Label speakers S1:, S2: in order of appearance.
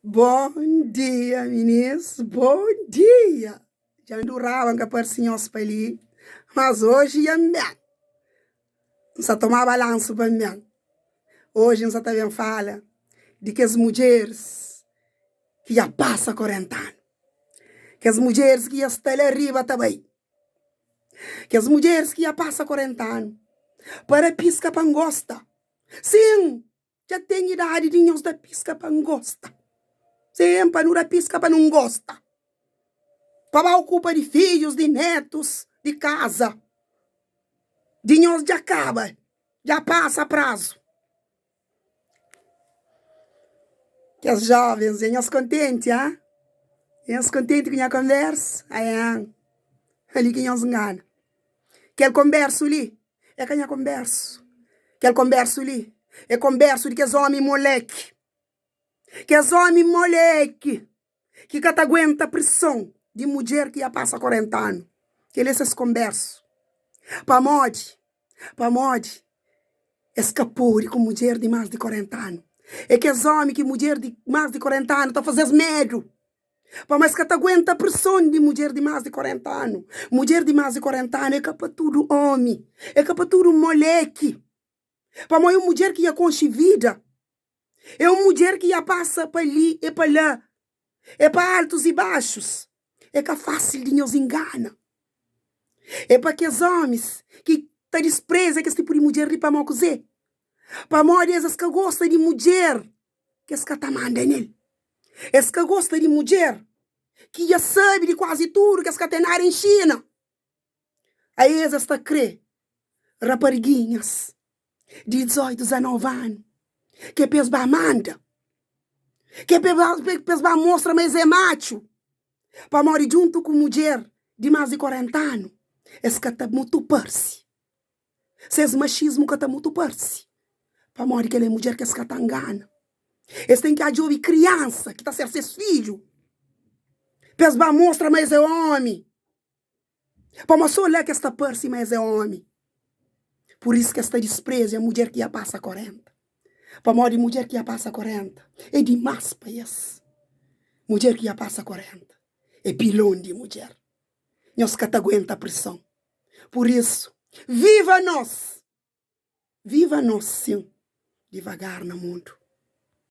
S1: Bon dia minis, bon dia! Dja N duraba N ka parse nhos pa li, mas oji dja N ben. N sa toma balansu pa N ben. Oji N sa ta ben fala di kes mudjeris ki dja pasa 40 anu. Kes mudjeris ki dja sta la riba ta bai. Kes mudjeris ki dja pasa 40 anu, para piska pa N gosta. Sin! Dja ten idadi di nhos da piska pa N gosta. Sin, pa nu da piska pa nu ngosta. Pa ba okupa di fidjus, di netus, di kaza. Di nhos dja kaba, dja pasa prazu. Kes jovens, dja nhos kontenti, ha? Dja nhos kontenti ku nha konversu? Aian, ali ki nhos ngana. Kel konbersu li é ka nha konbersu. Kel konbersu li é konbersu di kes ómi moleki. Kes ómi moleki ki ka ta aguenta prison di mudjer ki ya pasa 40 anu. Kel é ses konbersu. Pamodi? Pamodi es ka pode ku mudjer di más di 40 anu. É kes ómi ki mudjer di más di 40 anu ta faze-s medu. Pamodi es ka ta aguenta preson di mudjer di más di 40 anu. Mudjer di más di 40 anu é ka pa tudu ómi, é ka pa tudu moleki. Pamodi é un mudjer ki dja konxe vida, é un mudjer ki dja pasa pa li e pa la, é pa altus i baxus. É ka fásil di nhos ingana. É pa kes ómis ki ta dispreza kes tipu di mudjer li pamodi kuzê? Pamodi es es ka gosta di mudjer ki es ka ta manda nel. Es ka gosta di mudjer ki dja sabe di kuazi tudu ki es ka ten nada inxina. Aes es ta kre rapariguinhas di 18, 19 anu ki é pa es ba manda, ki é pa es ba mostra ma es é matxu, pamodi djuntu ku mudjer di más di 40 anu es ka ta mutu parse. Ses maxismu ka ta mutu parse, pamodi kel é mudjer ki es ka ta ngana. Es ten ki djobe kriansa ki ta ser ses fidju pa es ba mostra ma es é ómi, pamodi sô la ki es ta parse ma es é ómi. Pur isu ki es ta dispreza mudjer ki dja pasa 40, pamodi mudjer ki dja pasa 40 é dimás pa es. Mudjer ki dja pasa 40 é pilon di mudjer. Nhos ka ta aguenta prison. Pur isu, viva nos! Viva nos, sin, divagar na mundu.